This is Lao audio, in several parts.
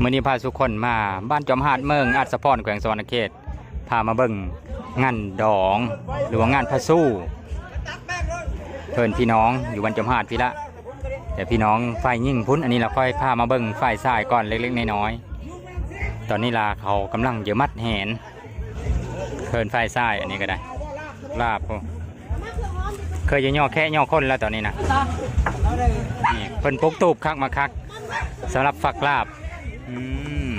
ມື້ນີ້ພາສູ່ຄົນມາບ້ານຈອມຫາດ ເມືອງອັດສະພອນ ແຂວງສະຫວັນນະເຂດ ພາມາເບິ່ງງານດອງ ຫຼືວ່າງານພະຊູ ເພິ່ນພີ່ນ້ອງຢູ່ບ້ານຈອມຫາດພີ້ລະ ແຕ່ພີ່ນ້ອງຝ່າຍຍິງພຸ້ນ. ອັນນີ້ລະຂ້ອຍພາມາເບິ່ງຝ່າຍຊາຍກ່ອນເລັກໆນ້ອຍໆ. ຕອນນີ້ລະເຂົາກຳລັງຈະມັດແຫນ ເພິ່ນຝ່າຍຊາຍ ອັນນີ້ກໍໄດ້ ລາບ ໂອ້ ເຄີຍຈະຍໍແຄຍໍຄົນແລ້ວຕອນນີ້ນະ. ນີ້ເພິ່ນປົກຕູບຄັກມາຄັກ ສຳລັບຟັກລາບ. ອືມ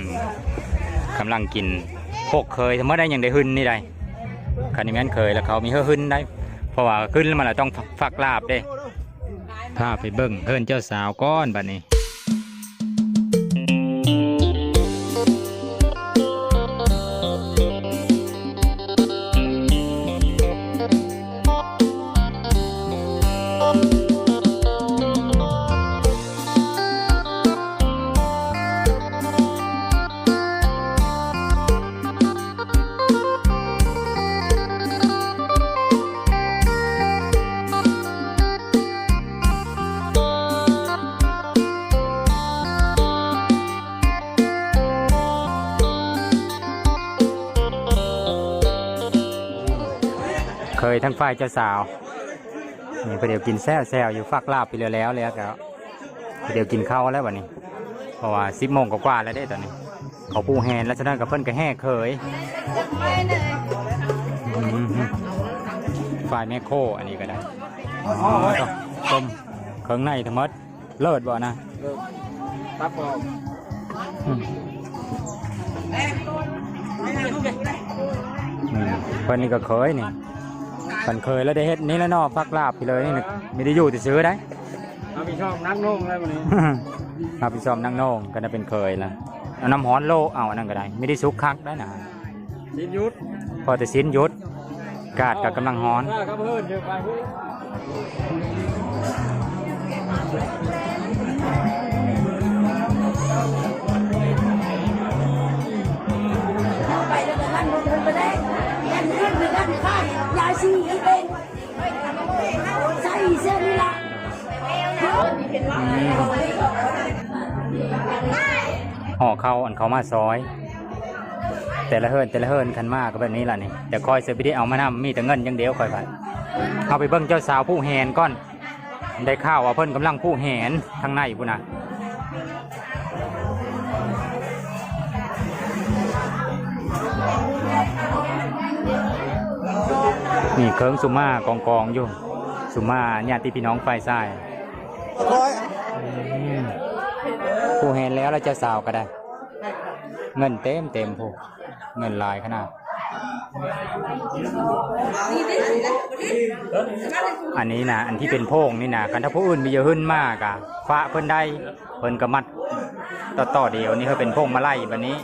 ກຳລັງກິນ ພວກເຄີຍ ທຳມະດາຍັງໄດ້ຫຶ່ນນີ້ໄດ໋. ຄັນແມ່ນເຄີຍແລ້ວເຂົາມີເຮືອຫຶ່ນໄດ໋ ເພາະວ່າຂຶ້ນມາແລ້ວຕ້ອງຟັກລາບເດ້. ພາໄປເບິ່ງເຮືອນເຈົ້າສາວກ່ອນບັດນີ້. ເຄີຍທາງຝ່າຍເຈົ້າສາວ ນີ້ ເພິ່ນດຽວກິນແຊວໆຢູ່ ຟັກລາບໄປແລ້ວໆ ແລ້ວກໍດຽວກິນເຂົ້າແລ້ວບັດນີ້ ເພາະວ່າສິບໂມງກວ່າໆແລ້ວເດ້ຕອນນີ້. ເຂົາຜູ້ແຫນ ແລ້ວສະນັ້ນກໍເພິ່ນກໍແຫ່ເຄີຍ. ອືມ ຝ່າຍແມ່ໂຄ ອັນນີ້ກໍໄດ້. ອໍ ຕົ້ມເຄື່ອງໃນທັງໝົດ ເລີດບໍ່ນະ? ເລີດ ຕັບອອກ. ອືມ ອືມ ເພິ່ນນີ້ກໍເຄີຍນີ້ ຄັນເຄີຍແລ້ວໄດ້ເຮັດນີ້ແຫຼະເນາະ ຟັກລາບໄປເລີຍນີ້ ມີແຕ່ຢູ່ແຕ່ຊື່ໄດ໋. ຮັບຜິດຊອບໜັກໜ່ວງເລີຍມື້ນີ້ ຮັບຜິດຊອບໜັກໜ່ວງ ກໍໄດ້ເປັນເຄີຍລະ. ເອົານ້ຳຮ້ອນໂລະ ເອົາອັນນັ້ນກໍໄດ້ ມີແຕ່ສຸກຄັກໄດ໋ນະ. ຊີ້ນຢຸດ ພໍແຕ່ຊີ້ນຢຸດ ກາດກໍກຳລັງຮ້ອນ. ໄປແລ້ວກໍນັ້ນ ບໍ່ເທິງໄປໄດ້ ນັ້ນເລື່ອງນັ້ນຂາຍ ຢາຍຊີອີເປັນ ໃສ່ເສື້ອນີ້ລະ. ຫໍ່ເຂົ້າ ອັນເຂົ້າມາຊອຍ ແຕ່ລະເຮືອນ ແຕ່ລະເຮືອນ ຄັນມາກໍແບບນີ້ລະນີ້. ແຕ່ຂ້ອຍຊິບໍ່ໄດ້ເອົາມານຳ ມີແຕ່ເງິນຢ່າງດຽວຂ້ອຍ. ເຮົາໄປເບິ່ງເຈົ້າສາວຜູ້ແຫນກ່ອນ ໄດ້ຂ່າວວ່າເພິ່ນກຳລັງຜູ້ແຫນທາງໃນພຸ້ນນະ. ນີ້ເຄື່ອງສຸມາກອງໆຢູ່ ສຸມາຍາດຕິພີ່ນ້ອງຝ່າຍຊາຍ. ອືມ ຜູ້ແຫນແລ້ວລະ ເຈົ້າສາວກໍໄດ້ ເງິນເຕັມໆພຸ້ນ ເງິນຫຼາຍຂະໜາດ. ອັນນີ້ນະ ອັນທີ່ເປັນໂພງນີ້ນະ ຄັນຖ້າຜູ້ອື່ນມີເຍາະຫຶ່ນມາກະຝາກເພິ່ນໄດ້ ເພິ່ນກໍມັດຕໍ່ໆດຽວນີ້ ເຮັດເປັນພວງມາໄລບາດນີ້.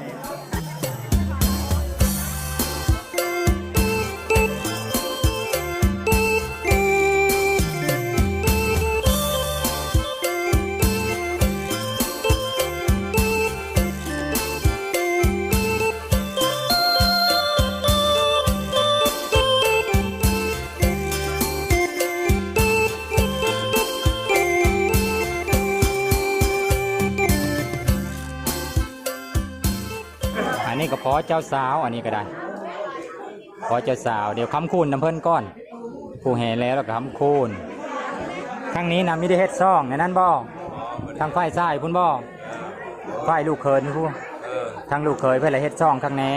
ອັນນີ້ກໍພໍເຈົ້າສາວ ອັນນີ້ກໍໄດ້ ພໍເຈົ້າສາວ. ດຽວຄ້ຳຄູນນຳເພິ່ນກ່ອນ ຜູ້ແຫ່ແລ້ວ ແລ້ວກໍຄ້ຳຄູນ. ທາງນີ້ນະ ມີແຕ່ເຮັດຊ່ອງໃນນັ້ນບໍ່? ທາງຝ່າຍຊາຍພຸ້ນບໍ່? ຝ່າຍລູກເຂີຍພຸ້ນ? ເອີ ທາງລູກເຂີຍເພິ່ນລະເຮັດຊ່ອງຄັກແນ່.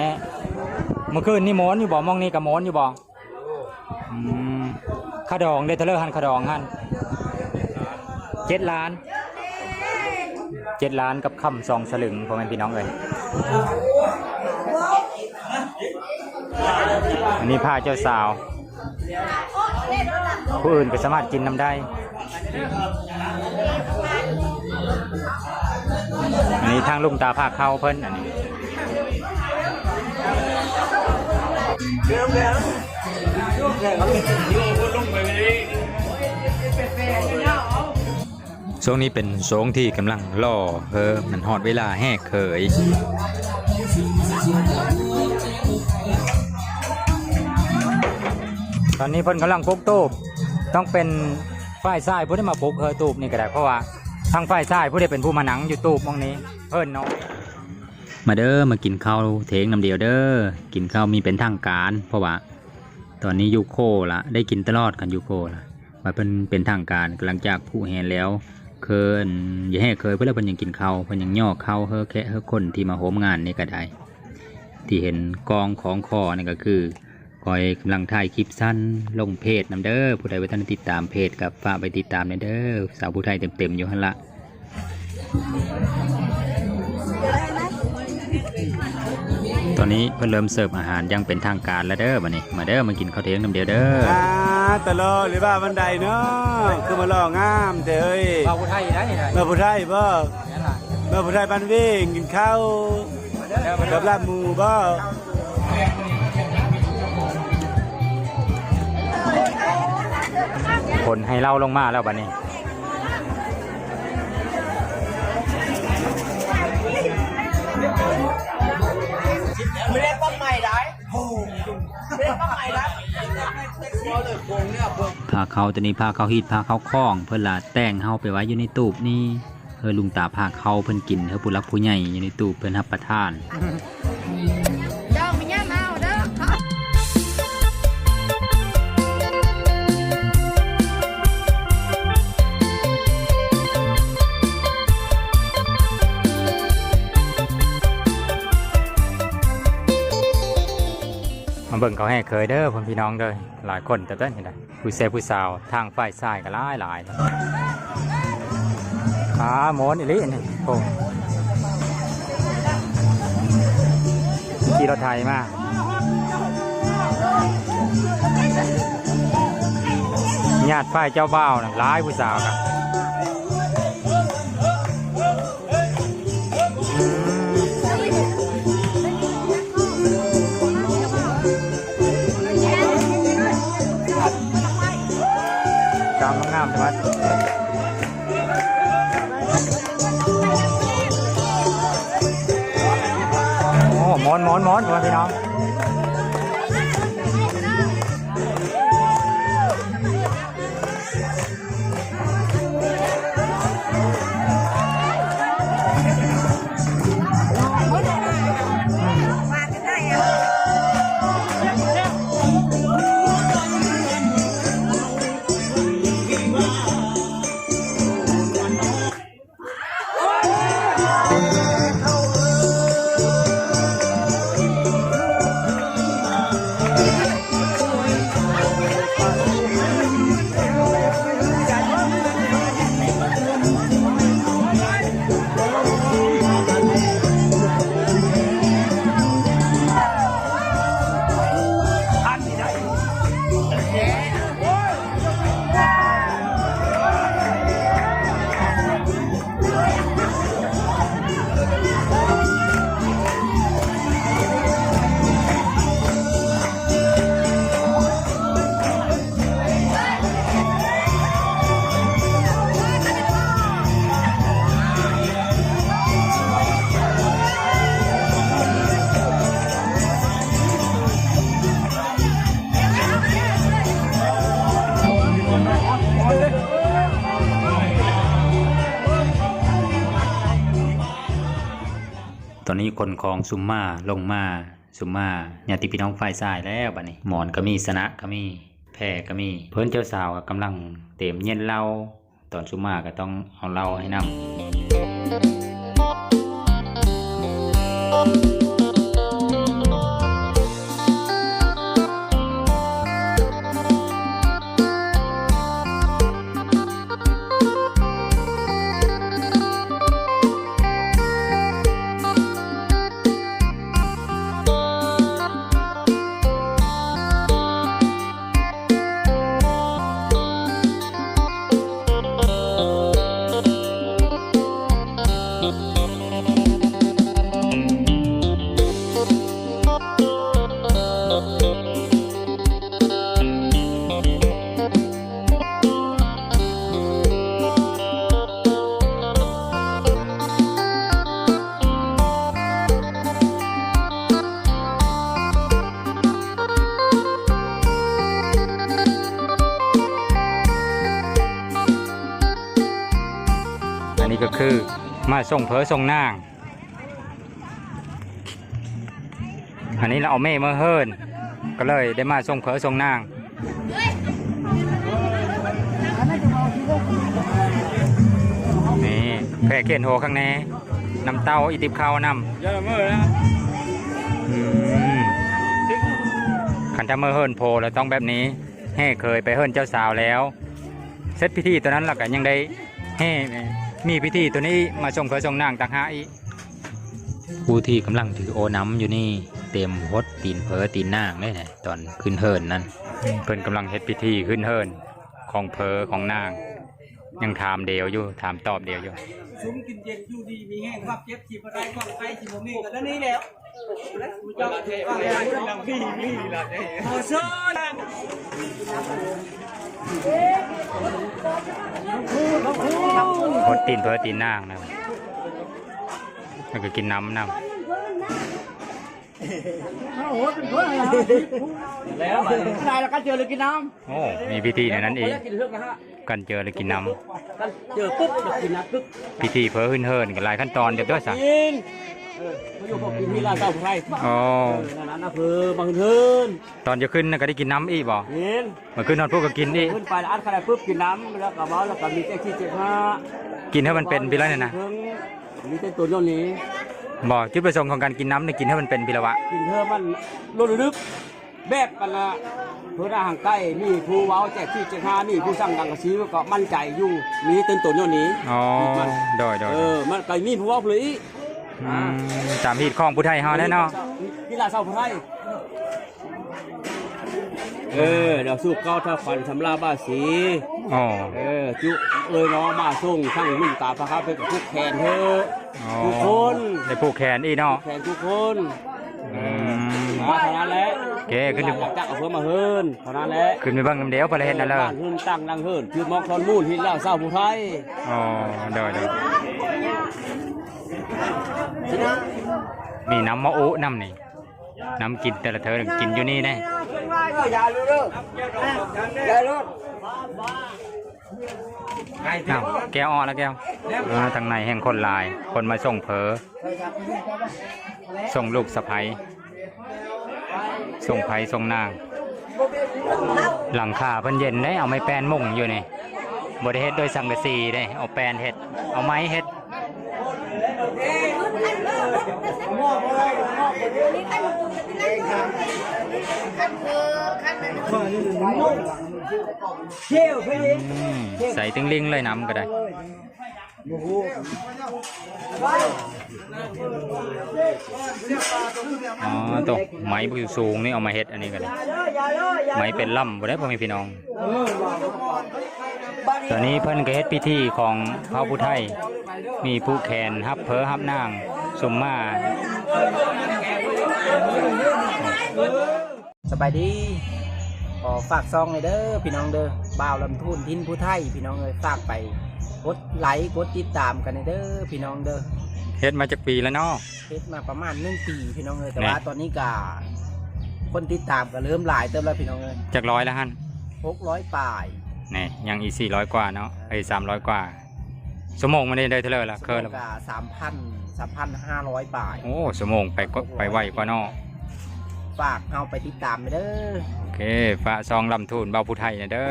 ມື້ຄືນນີ້ມ່ວນຢູ່ບໍ່? ໝ່ອງນີ້ກໍມ່ວນຢູ່ບໍ່? ອືມ ຄ່າດອງເດ້ ເທົ່າໃດຫັ້ນ ຄ່າດອງຫັ້ນ? ເຈັດລ້ານ ເຈັດລ້ານກັບຄຳສອງສະລຶງ ພໍ່ແມ່ພີ່ນ້ອງເອີຍ. ອັນນີ້ພາເຈົ້າສາວ ຜູ້ອື່ນກໍສາມາດກິນນຳໄດ້. ອັນນີ້ທາງລຸງຕາພາເຂົ້າເພິ່ນ ອັນນີ້. ຊ່ວງນີ້ເປັນຊ່ວງທີ່ກຳລັງລໍເຮີ ມັນຮອດເວລາແຫ່ເຂີຍ. ຕອນນີ້ເພິ່ນກຳລັງປຸກຕູບ ຕ້ອງເປັນຝ່າຍຊາຍຜູ້ໃດມາປຸກເຮີ ຕູບນີ້ກໍໄດ້ ເພາະວ່າທາງຝ່າຍຊາຍຜູ້ໃດເປັນຜູ້ມານັ່ງຢູ່ຕູບໝ່ອງນີ້ ເຮີນ້ອຍ. ມາເດີ ມາກິນເຂົ້າຖຽງນຳດຽວເດີ ກິນເຂົ້າມີເປັນທາງການ ເພາະວ່າຕອນນີ້ຢູ່ໂຄລະ ໄດ້ກິນຕະຫຼອດ ຄັນຢູ່ໂຄລະ ວ່າເພິ່ນເປັນທາງການ ຫຼັງຈາກຜູແຫ່ແລ້ວ ເຄີຍ ຢ່າແຮ່ເຄີຍ ເພິ່ນລະ ເພິ່ນຍັງກິນເຂົ້າ ເພິ່ນຍັງຍໍເຂົ້າເຮີແຂກເຮີຄົນທີ່ມາໂຮມງານນີ້ກະໄດ້ ທີ່ເຫັນກອງຂອງຄໍນີ້ກະຄື ຂ້ອຍກຳລັງຖ່າຍຄລິບສັ້ນລົງເພຈນຳເດີ ຜູ້ໃດບໍ່ທັນໄດ້ຕິດຕາມເພຈກະຝາກໄປຕິດຕາມແດ່ເດີ ສາວຜູ້ໄທເຕັມໆຢູ່ຫັ້ນລະ. ຕອນນີ້ເພິ່ນເລີ່ມເສີບອາຫານຢ່າງເປັນທາງການແລ້ວເດີ ບາດນີ້ ມາເດີ ມາກິນເຂົ້າຖຽງນຳດຽວເດີ. ອາ ຕະຫຼໍ່ ຫຼືວ່າວັນໃດເນາະ ຄືມາຫຼໍ່ງາມແທ້ເອີຍ. ບ່າວຜູ້ໄທໄດ໋ນີ້ ບ່າວຜູ້ໄທບໍ? ແມ່ນລະ ບ່າວຜູ້ໄທບ້ານເວງ ກິນເຂົ້າ ກັບລາບໝູບໍ? ຝົນໃຫ້ເລົາລົງມາແລ້ວບາດນີ້ ໄດ້ປັບໃໝ່ໄດ໋ ໂອ້ ໄດ້ປັບໃໝ່ໄດ໋. ຜ້າເຂົ້າໂຕນີ້ ຜ້າເຂົ້າຮີດ ຜ້າເຂົ້າຄອງ ເພິ່ນລະແຕ່ງເຮົາໄປໄວ້ຢູ່ໃນຕູບນີ້. ເອີ ລຸງຕາພາເຂົ້າເພິ່ນກິນ ເອີ ຜູ້ຫຼັກຜູ້ໃຫຍ່ຢູ່ໃນຕູບເພິ່ນຮັບປະທານ. ເຈົ້າໄປຍ່ຳເອົາເດີ. ມາເບິ່ງເຂົາແຫ່ເຂີຍເດີ ພໍ່ແມ່ພີ່ນ້ອງເດີ ຫຼາຍຄົນເຕີບເດີ ນີ້ນະ. ຜູ້ແຊຜູ້ສາວທາງຝ່າຍຊາຍກໍຫຼາຍໆ ອາ ມ່ວນອີ່ຫຼີນີ້ ໂອ້ ຂີ່ລົດໄຖມາ ຍາດຝ່າຍເຈົ້າບ່າວນະ ຫຼາຍຜູ້ສາວນະ. ອືມ ກາມງາມໆ ໃຊ່ໄໝ? ໂອ້ ມ່ວນໆໆ ພໍ່ແມ່ພີ່ນ້ອງ. ຕອນນີ້ຂົນຂອງຊຸມມາລົງມາ ຊຸມມາຍາດຕິພີ່ນ້ອງຝ່າຍຊາຍແລ້ວ ບາດນີ້ໝອນກໍມີ ຊະນະກໍມີ ແພກໍມີ ເພິ່ນເຈົ້າສາວກໍກຳລັງຕຽມເຢັນເຫຼົ້າ ຕອນຊຸມມາກໍຕ້ອງເອົາເຫຼົ້າໃຫ້ນຳ. ອັນນີ້ກໍຄືມາສົ່ງເຜີສົ່ງນາງ. ອັນນີ້ລະເອົາແມ່ມາເຮີນ ກໍເລີຍໄດ້ມາສົ່ງເຜີສົ່ງນາງ. ນີ້ແພກຂຽນໂຮຂ້າງໃນ ນ້ຳເຕົ້າ ອີ່ຕິບເຂົ້ານຳ. ຢ່າລະເມີນະ. ອືມ ຄັນຖ້າມາເຮີນໂພລະຕ້ອງແບບນີ້ ແຫ່ເຂີຍໄປເຮີນເຈົ້າສາວແລ້ວ ເສັດພິທີຕົວນັ້ນລະກະຍັງໄດ້ແຫ່ ມີພິທີຕົວນີ້ມາສົ່ງເຜີສົ່ງນາງຕ່າງຫາກອີກ. ຜູ້ທີ່ກຳລັງຖືໂອນ້ຳຢູ່ນີ້ ເຕັມຫົດຕີນເຜີຕີນນາງເດ້ ຕອນຂຶ້ນເຮີນນັ້ນ ເພິ່ນກຳລັງເຮັດພິທີຂຶ້ນເຮີນຂອງເຜີຂອງນາງ ຍັງຖາມດຽວຢູ່ ຖາມຕອບດຽວຢູ່. ສຸມກິນເຢັນຢູ່ດີມີແຮງ ຄວາມເຈັບຊິບໍ່ໄດ້ ຄວາມໄຂ້ຊິບໍ່ມີ ກໍເທົ່ານີ້ແຫຼະ. ຫົດຕີນເຜີຕີນນາງນະ ແລ້ວກໍກິນນ້ຳນຳ. ແລ້ວຫຼາຍແລ້ວກັນເຈີແລ້ວກິນນ້ຳ. ໂອ້ ມີພິທີໃນນັ້ນອີກ ກັນເຈີແລ້ວກິນນ້ຳ. ກັນເຈີປຸບແລ້ວກິນນ້ຳປຶບ. ພິທີເຜີຂຶ້ນເຮີນກໍຫຼາຍຂັ້ນຕອນເດີຕົວະຊະ. ກິນ ເອີ ເພິ່ນຢູ່ບໍ່ກິນມີຫຼານເຕົ້າຜູ້ໄທ. ອໍ ເອີ ນັ້ນນະ ເພິ່ນມາຂຶ້ນເຮີນ. ຕອນຈະຂຶ້ນນະກໍໄດ້ກິນນ້ຳອີກບໍ່? ກິນ. ມາຂຶ້ນຮອດພຸ້ນກໍກິນອີກ. ຂຶ້ນໄປລະອັດຂະໜາດປຶບກິນນ້ຳ ແລ້ວກໍເວົ້າ ແລ້ວກໍມີແຈກສີ່ແຈກຫ້າ. ກິນໃຫ້ມັນເປັນພີລະນີ້ນະ. ມີແຕ່ຕົນຍ້ອນນີ້. ບໍ່ ຈຸດປະສົງຂອງການກິນນ້ຳນີ້ ກິນໃຫ້ມັນເປັນພີລະວະ. ກິນເພື່ອມັນລົງເລິກ ແບບອັນນະ ເພິ່ນຫາງໃກ້ ມີຜູ້ເວົ້າແຈກສີ່ແຈກຫ້າ ມີຜູ້ສັ່ງສັງກະສີ ກໍໝັ້ນໃຈຢູ່ ມີເຕັ້ນຕົນຢູ່ນີ້. ອໍ ໂດຍໆ ເອີ ມັນກໍມີຜູ້ເວົ້າເລີຍອີກ. ອືມ ຕາມຮີດຂອງຜູ້ໄທເຮົາແຫຼະເນາະ ກິນລາຊາວຜູ້ໄທ. ເອີ ດາວສຸກເກົ້າ ຖ້າຂວັນສຳລາບາສີ. ອໍ ເອີ ຈຸເອີຍເນາະ ມາສົ່ງທັງໜຶ່ງຕາພະຄາເປັນກັບຜູ້ແຂນເທີ. ອໍ ທຸກຄົນ ໄດ້ຜູກແຂນອີກເນາະ ແຂນທຸກຄົນ. ອືມ ມາເທົ່ານັ້ນແຫຼະ ເກ ຂຶ້ນ ຈາກອຳເພີມາເຮີນເທົ່ານັ້ນແຫຼະ ຂຶ້ນໄປເບິ່ງນຳເດວ ເພິ່ນລະເຮັດນັ້ນເລີຍ ບ້ານເຮືອນຕັ້ງຫຼັງເຮີນ ຄືມອງຄອນມູນ ຫີນລາວຊາວຜູ້ໄທ. ອໍ ໂດຍໆ ມີນ້ຳມະອຸນ້ຳນີ້ ນ້ຳກິນແຕ່ລະເທີກິນຢູ່ນີ້ແດ່. ອ້າວ ແກ້ວອອກແລ້ວແກ້ວ. ອ່າ ທາງໃນແຮ່ງຄົນຫຼາຍ ຄົນມາສົ່ງເຜີ ສົ່ງລູກສະໃພ້ ສົ່ງໃພ້ສົ່ງນາງ. ຫຼັງຄາເພິ່ນເຢັນເດ້ ເອົາໄມ້ແປ້ນມຸງຢູ່ນີ້ ບໍ່ໄດ້ເຮັດດ້ວຍສັງກະສີເດ້ ເອົາແປ້ນເຮັດ ເອົາໄມ້ເຮັດ. ອືມ ໃສຕິ່ງລິງເລີຍ ນ້ຳກໍໄດ້. ອໍ ໂຕ ໄມ້ບໍ່ສູງນີ້ເອົາມາເຮັດ ອັນນີ້ກໍໄດ້ ໄມ້ເປັນລຳບໍ່ໄດ້ ພໍ່ແມ່ພີ່ນ້ອງ. ຕອນນີ້ເພິ່ນກໍເຮັດພິທີຂອງເຜົ່າຜູ້ໄທ ມີຜູກແຂນ ຮັບເຜີຮັບນາງ ຊຸມມາ. ສະບາຍດີ ຂໍຝາກຊ່ອງແດ່ເດີພີ່ນ້ອງເດີ ບ່າວລຳທູນຖິ່ນຜູ້ໄທ ພີ່ນ້ອງເອີຍ ຝາກໄປກົດໄລກົດຕິດຕາມກັນແດ່ເດີພີ່ນ້ອງເດີ. ເຮັດມາຈັກປີແລ້ວເນາະ? ເຮັດມາປະມານໜຶ່ງປີພີ່ນ້ອງເອີຍ ແຕ່ວ່າຕອນນີ້ກະຄົນຕິດຕາມກະເລີ່ມຫຼາຍເຕີບແລ້ວພີ່ນ້ອງເອີຍ. ຈັກຮ້ອຍລະຫັ້ນ? ຫົກຮ້ອຍປາຍ. ແນ່ ຍັງອີກສີ່ຮ້ອຍກວ່າເນາະ ເອີ ສາມຮ້ອຍກວ່າ. ຊົ່ວໂມງມັນໄດ້ເທົ່າໃດລະ? ເຄີຍລະ? ກະສາມພັນ ສາມພັນຫ້າຮ້ອຍປາຍ. ໂອ້ ຊົ່ວໂມງໄປ ໄປໄວກວ່າເນາະ. ຝາກເຮົາໄປຕິດຕາມແດ່ເດີ. ໂອເຄ ຝາກຊ່ອງລຳທູນບ່າວຜູ້ໄທແດ່ເດີ.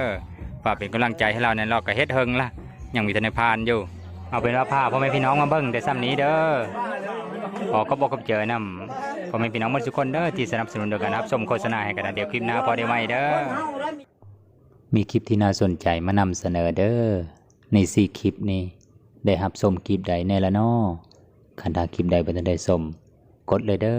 ຝາກເປັນກຳລັງໃຈໃຫ້ລາວແດ່ ລາວກະເຮັດເຖິງລະ ຍັງມີທັນໄດ້ຜ່ານຢູ່. ເອົາເປັນວ່າພາພໍ່ແມ່ພີ່ນ້ອງມາເບິ່ງແຕ່ຊ່ຳນີ້ເດີ. ຂໍຂອບອົກຂອບໃຈນຳພໍ່ແມ່ພີ່ນ້ອງໝົດທຸກຄົນເດີ ທີ່ສະໜັບສະໜູນໂດຍການຮັບຊົມໂຄສະນາໃຫ້ກັນ. ດຽວຄລິບໜ້າພໍໄດ້ໃໝ່ເດີ. ມີຄລິບທີ່ໜ້າສົນໃຈມານຳສະເໜີເດີ. ໃນສີ່ຄລິບນີ້ ໄດ້ຮັບຊົມຄລິບໃດແດ່ລະນໍ? ຄັນຖ້າຄລິບໃດບໍ່ທັນໄດ້ຊົມ ກົດເລີຍເດີ.